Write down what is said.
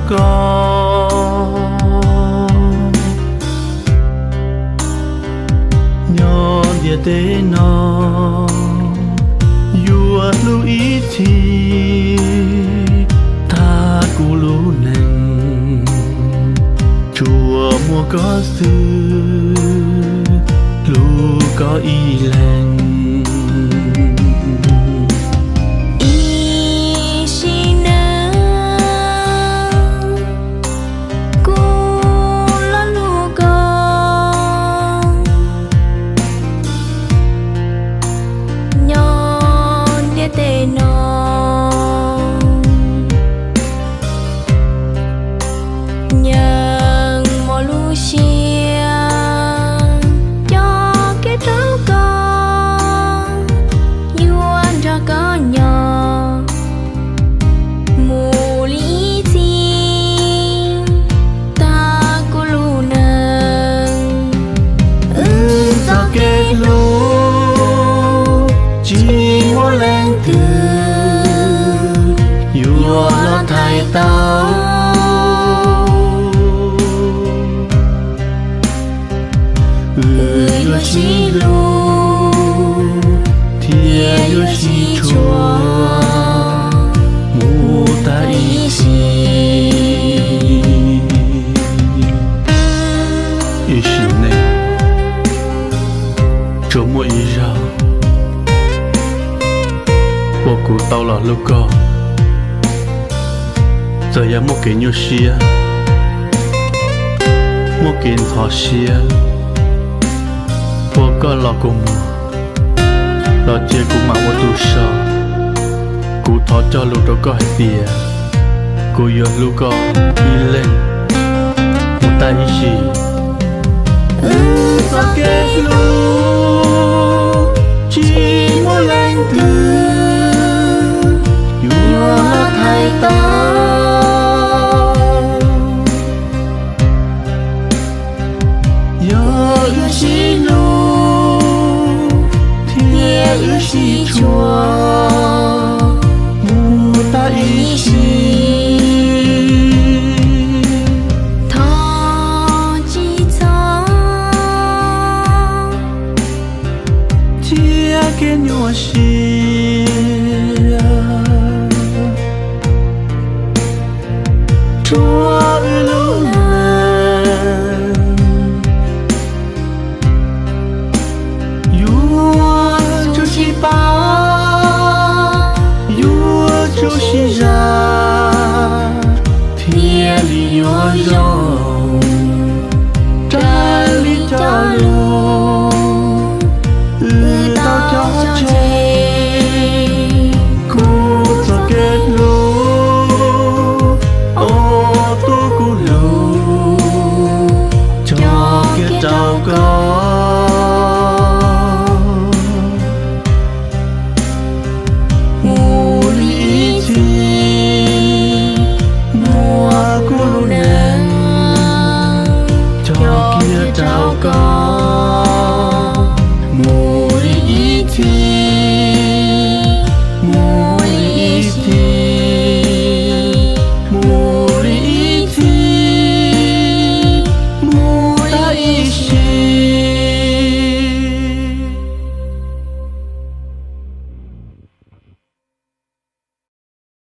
koj nyob ntiaj teb no, yuav hlub ib txhis tag kuv lub neej, tsuas muaj koj xwb, hlub koj ib leeg. Ib sim neej kuv los hlub koj nyob ntiaj teb no. Nyeem mos lub siab coj kev rau koj, yuav nrog koj nyob mus li ib txhis tag kuv lub neej. Wb txoj kev hlub tsis muaj leej twg yuav los thaij tau. Wb yuav sib hlub thiab yuav sib tshua mus tag ib sim. Ib sim neej tsuas muaj ib zaug uas kuv tau los hlub koj. Txawm yog muaj kev nyuaj siab, muaj kev ntxhov siab, ua koj los kua muag los cia kuv mam ua tus so. Kuv thov cog lus rau koj hais tias kuv yuav hlub koj ib leeg mus tag ib sim. Wb txoj kev hlub tsis muaj leej twg yuav los thaij tau. Yog wb sib hlub thiab wb sib tshua mus tag ib sim, thov tsis txhob cia kev nyuaj siab rhuav wb lub neej. Yuav tsum sib pab, yuav tsum sib zam thiaj li yuav zoo.